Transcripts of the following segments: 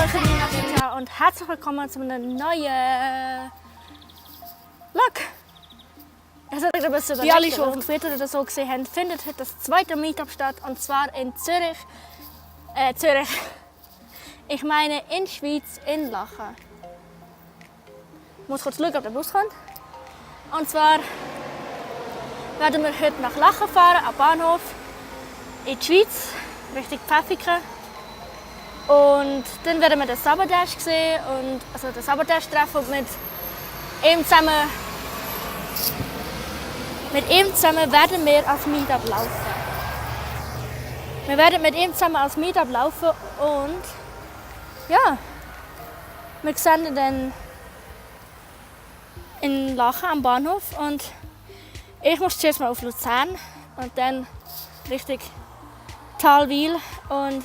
ich bin Nina Petra und herzlich willkommen zu einem neuen Vlog. Wie alle schon auf Twitter oder so gesehen haben, findet heute das zweite Meetup statt, und zwar in Zürich. Ich meine in der Schweiz, in Lachen. Ich muss kurz schauen, ob der Bus kommt. Und zwar werden wir heute nach Lachen fahren, am Bahnhof, in die Schweiz, Richtung Pfäffiken. Und dann werden wir den Sabotage sehen, und also den Sabotage treffen und mit ihm zusammen werden wir als Meetup laufen. Wir werden mit ihm zusammen als Meetup laufen und ja, wir sehen ihn dann in Lachen am Bahnhof, und ich muss zuerst mal auf Luzern und dann Richtung Talwil. Und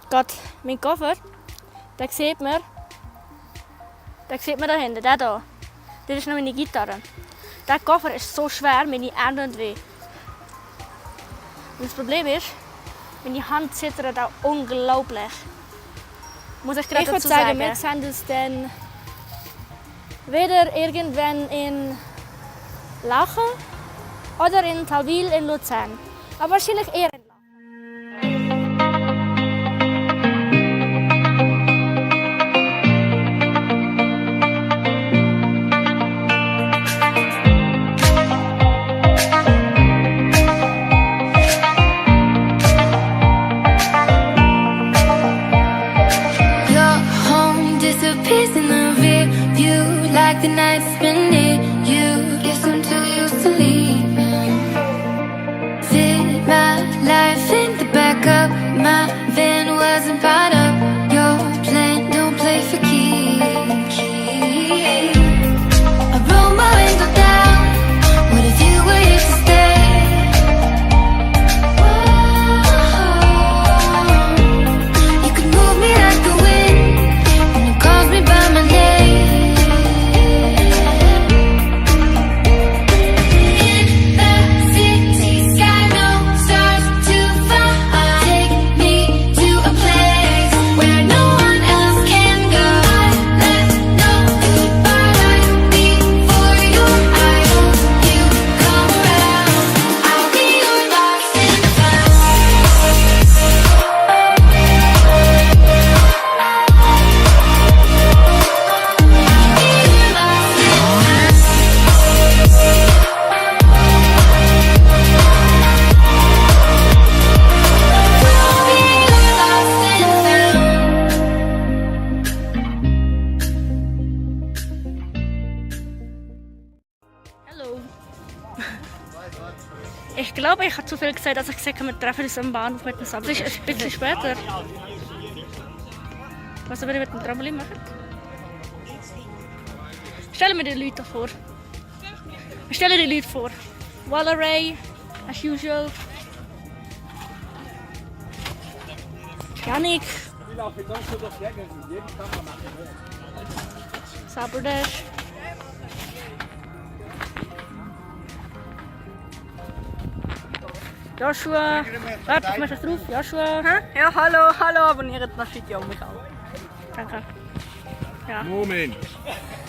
Gott, mein Koffer, den sieht man da hinten, der hier. Das ist noch meine Gitarre. Der Koffer ist so schwer, meine Arme tun weh. Und das Problem ist, meine Hand zittert auch unglaublich. Muss ich gerade dazu sagen, wir sehen uns dann wieder irgendwann in Lachen oder in Talwil in Luzern. Aber wahrscheinlich eher in Lachen. Like the nights been near you, guess I'm too used to leaving. Fit my life in the back of my van, wasn't part of your plan. Don't play for keeps. I roll my window down. What if you were here to stay? You could move me like the wind when you called me by my name. Ich glaube, ich habe zu viel gesagt, als ich gesagt habe, wir treffen uns am Bahnhof mit dem Sabotage. Es ist ein bisschen später. Was wir mit dem Trampolin machen? Stellen wir die Leute vor. Wir stellen die Leute vor. Walleray, as usual. Janik. Sabotage. Joshua, warte, ich mache das drauf. Joshua. Hä? Ja, hallo, abonniert das Video mich auch. Danke. Ja. Moment.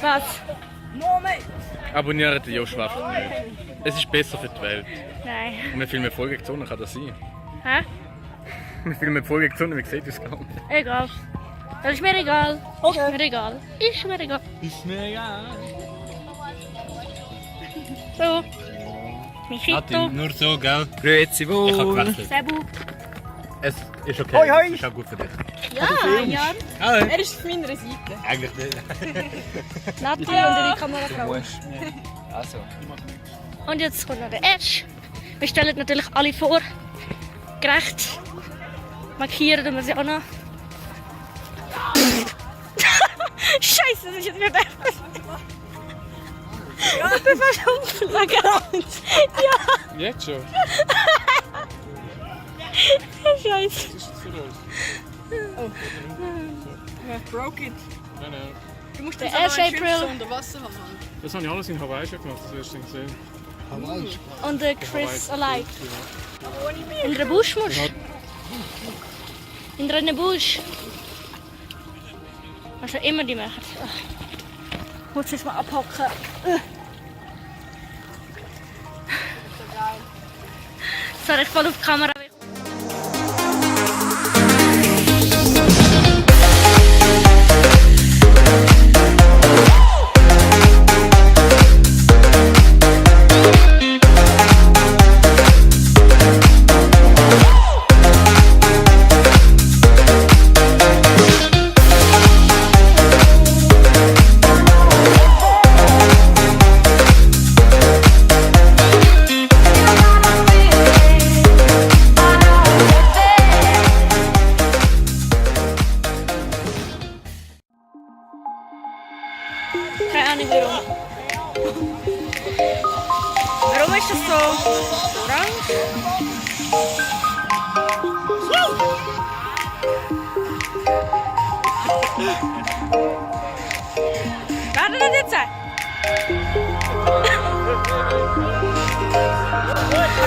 Was? Moment! Abonniert den Joshua. Es ist besser für die Welt. Nein. Und wir filmen Folgezonen, kann das sein? Hä? Wir filmen Folgezonen, wie sieht das gar nicht? Egal. Das ist mir egal. Okay. Ist mir egal. Ist mir egal. Ist mir egal. So. Michito. Nur so, gell? Grüezi wohl. Ich habe gewechselt. Sebu. Es ist okay. Hoi, hoi. Es ist auch gut für dich. Ja, Jan. Hallo. Er ist auf meiner Seite. Eigentlich nicht. Nati und ihre Kamerafrau. Also. Und jetzt kommt noch der Ash. Wir stellen natürlich alle vor. Gerecht. Markieren tun wir sie auch noch. Scheiße, das ist jetzt wieder der. Ja, ich bin fast umgerannt. Ja. Jetzt schon? Scheiße. Was ist jetzt für uns? Broke it. Nein, nein. Du musst Der das aber 1. einen April. Schiff unter Wasser haben. Das habe ich alles in Hawaii schon gemacht, das wirst du gesehen. Und der Chris Alike. In der Busch musst du. In der Busch. Was auch immer die machen. Ich muss jetzt mal abhocken. Sorry, ich voll auf die Kamera. Keine Ahnung warum. Warum ist das so orange? Warte das jetzt sein?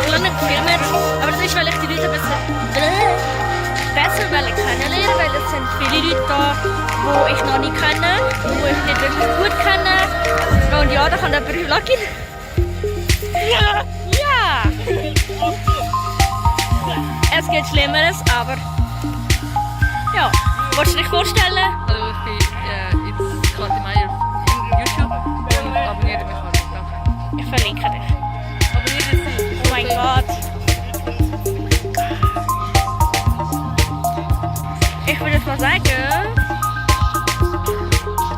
Ich habe nicht gefilmt, aber das ist, weil ich die Leute ein bisschen besser kennenlernen, weil es sind viele Leute da, die ich noch nicht kenne, die ich nicht wirklich gut kenne. Und ja, da kann jemand vloggen. Ja! Ja! Es gibt Schlimmeres, aber ja. Wolltest du dich vorstellen? Also ich bin jetzt Kathi Meier in YouTube und abonniere mich halt. Danke. Ich verlinke dich. Abonniere sie. Oh mein Gott. Ich würde jetzt mal sagen,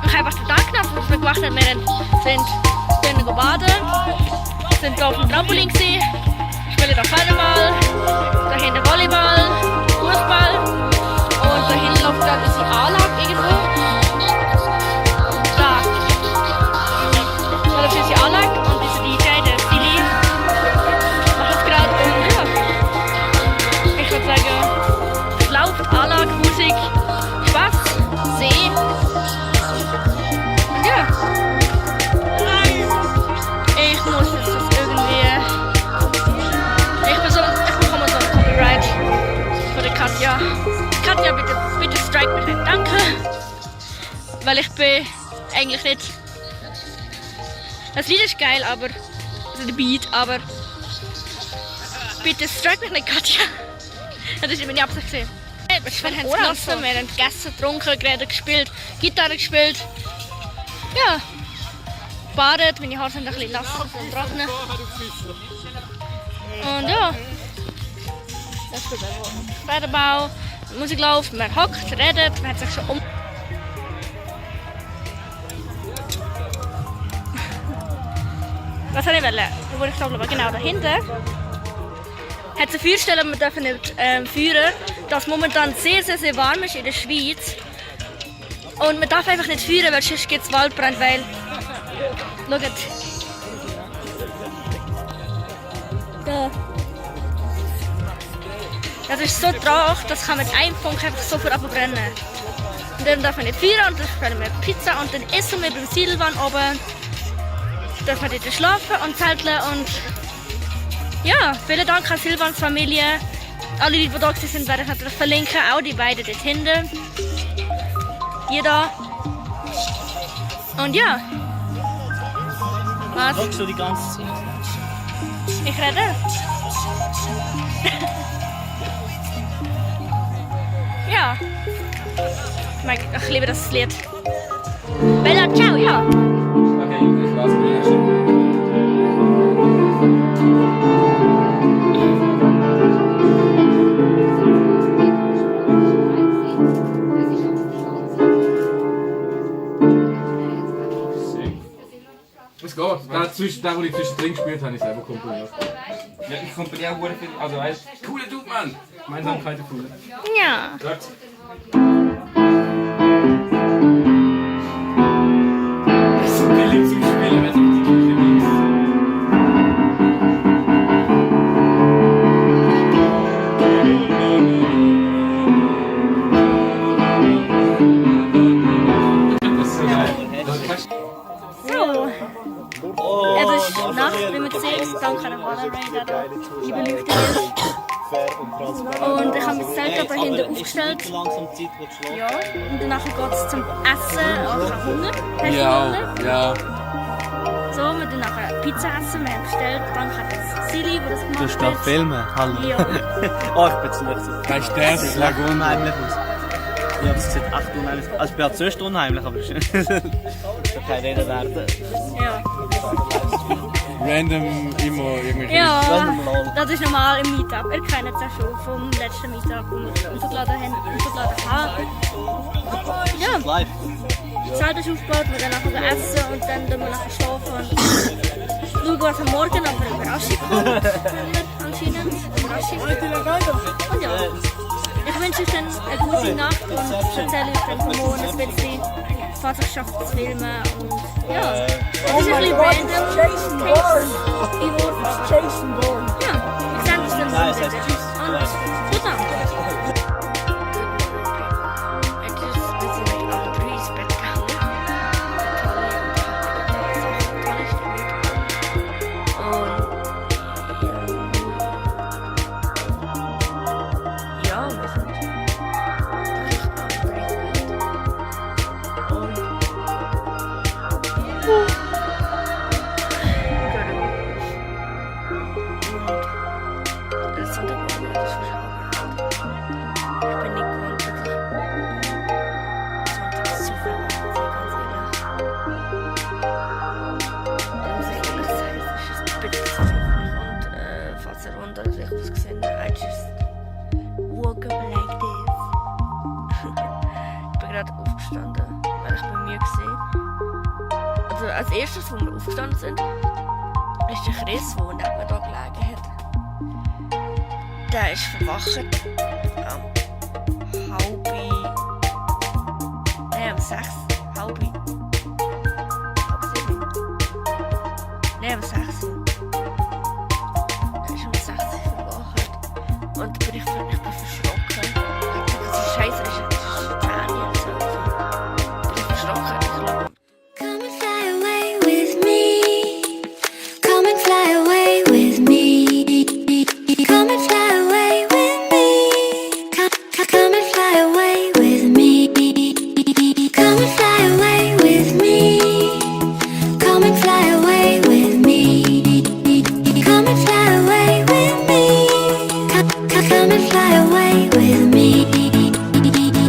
ich habe einfach den Tag genommen, was wir gemacht haben. Wir sind baden, sind hier auf dem Trampolin gewesen, spielen da Volleyball, da hinten Volleyball, Fußball und da hinten läuft gerade unsere Anlage irgendwo. Da läuft unsere Anlage und dieser DJ, der Silly, macht es gerade und ja. Ich würde sagen, es läuft Anlage, Musik, Spaß, See. Und ja. Ich muss jetzt das irgendwie. Ich bekomme so ein Copyright von der Katja. Katja, bitte strike mich nicht, danke. Weil ich bin eigentlich nicht. Das Lied ist geil, aber. Also der Beat, aber. Bitte strike mich nicht, Katja. Das ist meine Absicht gesehen. Wir haben es genossen, wir haben gegessen, getrunken, geredet, gespielt, Gitarre gespielt. Ja. Badet, meine Haare sind ein bisschen nass und trocknen. Und ja. Das ist der Pferdebau, Musik läuft, man hockt, redet, man hat sich schon Was soll ich wollen? Wo wollte ich sagen? Genau, da hinten hat es eine Feuerstelle, wir dürfen nicht feuern, da es momentan sehr, sehr, sehr warm ist in der Schweiz. Und man darf einfach nicht feuern, weil sonst gibt es Waldbrand, weil... Schaut. Da. Das ist so traurig, das kann mit einem Punkt einfach sofort abbrennen. Und dann darf man nicht feiern und dann spielen wir Pizza und dann essen wir beim Silvan oben. Dann dürfen wir dort schlafen und zelteln und ja, vielen Dank an Silvans Familie. Alle Leute, die da sind, werde ich natürlich verlinken, auch die beiden dort hinten. Hier da. Und ja. Was? Sagst du die ganze Zeit? Ich rede. Ja. Ich liebe das Lied. Bella, ciao, ja. Okay, ich lasse mich. Es geht. Der, wo ich zwischendrin gespielt habe, ich selber komponiert. Ja, ich komponiere auch sehr viel. Also weißt du, Coole Dude, Mann! Gemeinsamkeit gefunden. Ja. Gut. So billig zum Spielen, wenn es auf die Küche liegt. Das ist so geil. So. Es ist Nacht, wie man sieht. Danke an Ray, der da die beleuchtet ist. Und ich habe mein Zelt aber hinten aufgestellt. langsam Zeit, wo du schlafen. Ja, und danach geht es zum Essen. Also ich habe Hunger. Hast du Ja, Hunger? ja. So, wir dann nachher Pizza essen. Wir haben bestellt. Danke an Silly, die das Du gemacht hast gerade hat. filmen. Hallo. Ja. Oh, ich bin zu nicht. Das ist der Das sieht unheimlich aus. Ja, das sieht echt unheimlich aus. Also ich bin auch zuerst unheimlich, aber das kann keine Rede werden. Ja. Random immer irgendwelche. Ja, Random lol. das ist normal im Meetup. Ihr kennt es ja schon vom letzten Meetup, wo wir aufgeladen haben. Ja, Live. das Zelt ist aufgebaut, wir dann nachher essen und dann tun wir nachher schlafen. Und schauen, was am Morgen aber eine Überraschung kommt. Anscheinend. Überraschung. Und ja, ich wünsche euch dann eine gute Nacht und erzähle euch dann von morgen ein bisschen, falls ich schaffe zu filmen. Und ja, es ist ein bisschen random. Jason Bourne. Ich wurde aber. Jason Bourne. Ja, wir sehen uns dann Nein, es wieder. heißt Tschüss. Und gut Nacht. Aufgestanden, weil ich bei mir war. Also als erstes, wo wir aufgestanden sind, ist der Chris, der neben mir da gelegen hat. Der ist verwacht um 6. Halb 7. Nein, um 6. Der ist um 6 verwacht. Und da bin ich verschrocken. Ich dachte, Scheiße, ist 10 oder so. Bin ich verschrocken. Ich glaube, Come and fly away with me. Come and fly away with me. Come and fly away with me. Come and fly away with me. Come and fly away with me. Come and fly away with me. Come and fly away with me. Come and fly away with me.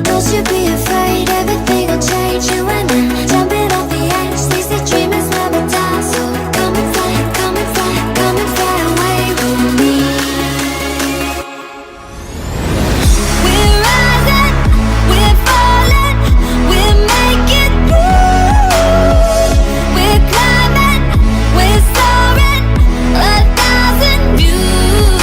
Don't you be afraid, everything will change. You and I jumping off the edge. They say dreamers never die, so come and fly, come and fly, come and fly away with me. We're rising, we're falling, we're making through. We're climbing, we're soaring, 1,000 views.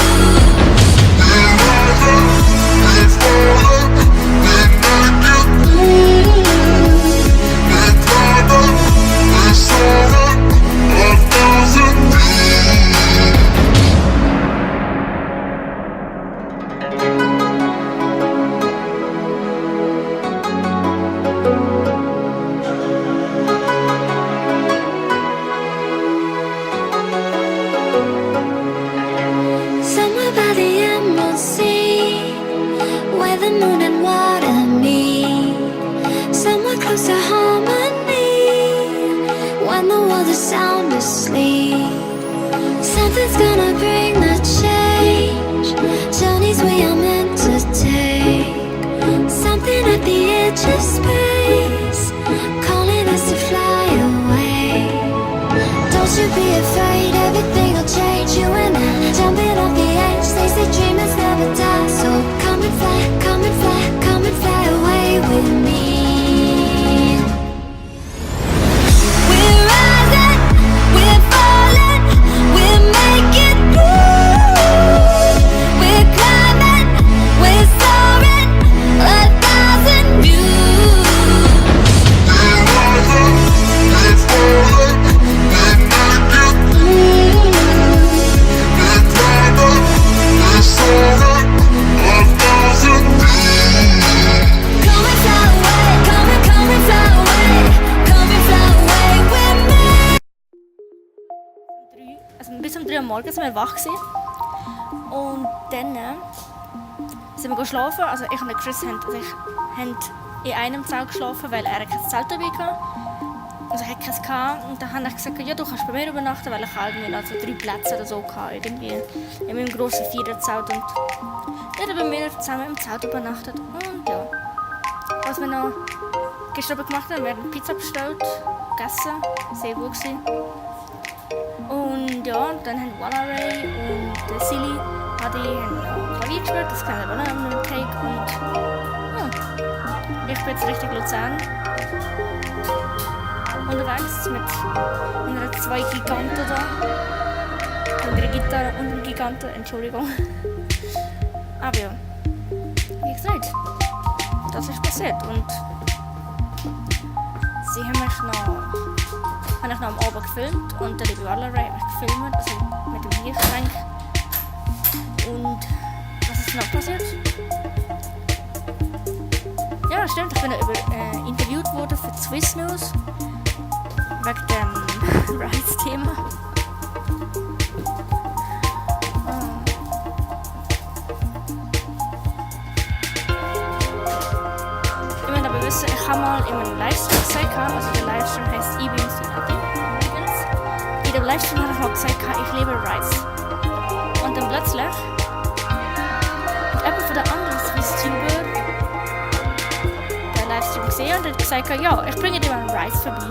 Somewhere by the Emerald Sea, where the moon and water meet. Somewhere close to harmony, when the world is sound asleep. Something's gonna bring the change, journeys we are meant to take. Something at the edge of space, calling us to fly away. Don't you be afraid, everything will change. You and I jumping off the edge. They say dreamers never die, so come and fly, come and fly, come and fly away with me. We're rising, we're falling, we're making through. We're climbing, we're soaring, 1,000 views. Come and fly away, come and fly away, come and fly away with me. also bis um 3 Uhr morgens sind wir wach gewesen. Und dann sind wir schlafen. Also ich und Chris haben in einem Zelt geschlafen, weil er kein Zelt dabei hatte. Also ich hatte keins gehabt. Und dann habe ich gesagt, ja, du kannst bei mir übernachten, weil ich irgendwie noch so 3 Plätze oder so hatte, irgendwie in meinem grossen Viererzelt. Und er hat bei mir zusammen im Zelt übernachtet. Und ja, was wir noch gestern gemacht haben, wir haben Pizza bestellt, gegessen, sehr gut gewesen. Und ja, dann haben Walla-Ray und Silly haben Klavier gespielt, das kennen wir auch noch im Take. Und ja, ich bin jetzt Richtung Luzern unterwegs mit meiner 2 Giganten da. Mit einer Gitarre und einem Giganten, Entschuldigung. Aber ja, wie gesagt, das ist passiert. Und sie haben mich noch am Abend gefilmt und der liebe Walla-Ray hat mich gefilmt, also mit dem Lichtschrank. Und was ist noch passiert? Ja, stimmt, ich bin interviewt worden für Swiss News wegen dem Rights-Thema. Ich möchte aber wissen, ich habe mal in einem Livestream gesagt, also der Livestream heisst E-Beams übrigens. In dem Livestream habe ich mal gesagt, ich liebe Rice. Und dann plötzlich hat jemand von den anderen Swiss-Tuber den Livestream gesehen und hat gesagt, ja, ich bringe dir mal einen Rice vorbei.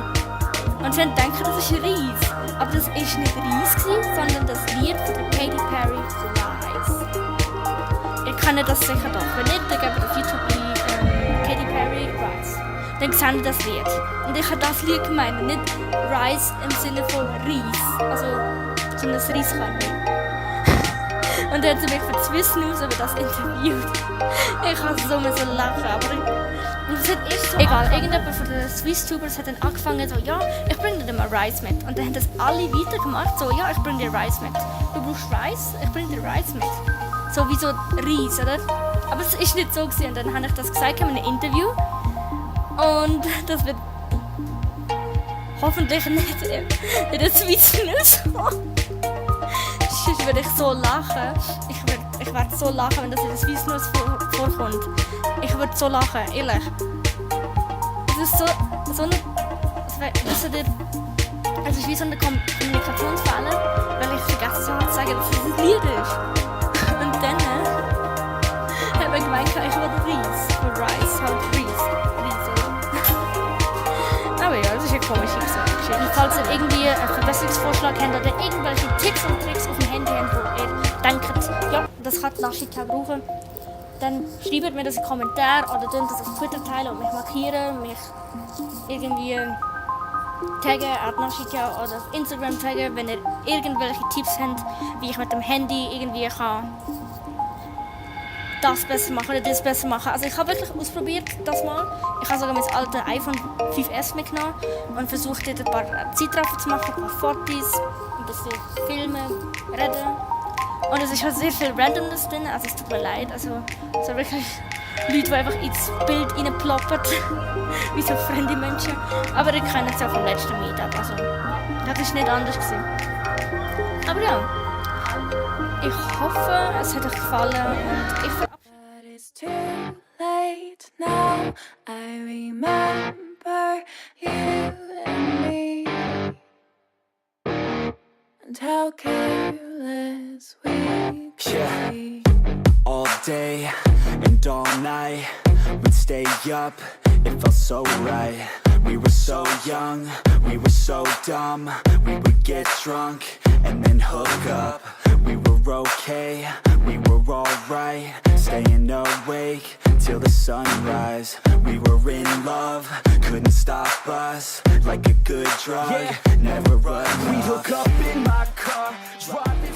Und sie haben gedacht, das ist Reis. Aber das war nicht Reis, sondern das Lied von der Katy Perry, Rice. Ihr kennt das sicher doch. Wenn nicht, dann gebt auf YouTube Katy Perry, Rice. Dann seht ihr das Lied. Und ich habe das Lied gemeint, nicht Rice im Sinne von Reis. Also, sondern das Reiskörnchen. Und dann hat sie mich für Swiss News über das interviewt. Ich habe so lachen, aber es hat echt so egal, irgendjemand von den Swiss-Tubers hat dann angefangen so, ja, ich bringe dir mal Rice mit. Und dann haben das alle weitergemacht, so, ja, ich bringe dir Rice mit. Du brauchst Rice, ich bringe dir Rice mit. So wie so Reis, oder? Aber es ist nicht so gewesen. Und dann habe ich das gesagt in einem Interview. Und das wird hoffentlich nicht in der Swiss News. Sonst würde ich so lachen. Ich werde so lachen, wenn das in der Swiss News vorkommt. Ich würde so lachen, ehrlich. Es ist so eine... Es ist wie so eine Kommunikationsfehler, weil ich vergessen habe zu sagen, dass es ein Lied ist. Und dann hat man gemeint, ich will Reis. Für Rice, halt Reis, oder? Aber ja, das ist ja komisch, wie gesagt. Falls ihr irgendwie einen Verbesserungsvorschlag habt oder irgendwelche Tipps und Tricks auf dem Handy habt, wo ihr denkt, ja, das kann Nashika brauchen, dann schreibt mir das in den Kommentaren oder teilt das auf Twitter teilen und mich markieren, mich irgendwie taggen, Nashika, oder auf Instagram taggen, wenn ihr irgendwelche Tipps habt, wie ich mit dem Handy irgendwie kann das besser machen oder das besser machen. Also ich habe wirklich ausprobiert das mal. Ich habe sogar mein altes iPhone 5S mitgenommen und versucht dort ein paar Zeitraffer zu machen, ein paar Fotos, ein bisschen filmen, reden. Und es ist halt sehr viel Randomness drin, also es tut mir leid. Also so wirklich Leute, die einfach ins Bild reinploppen, wie so fremde Menschen. Aber ihr kennt es ja vom letzten Meetup, also das ist nicht anders gewesen. Aber ja, ich hoffe, es hat euch gefallen und ich But it's too late now. I remember you and me, and how careless we could be. All day and all night, we'd stay up, it felt so right. We were so young, we were so dumb. We would get drunk and then hook up. We were okay, we were alright. Staying awake till the sunrise. We were in love, couldn't stop us. Like a good drug, never run. We hook up in my car, driving.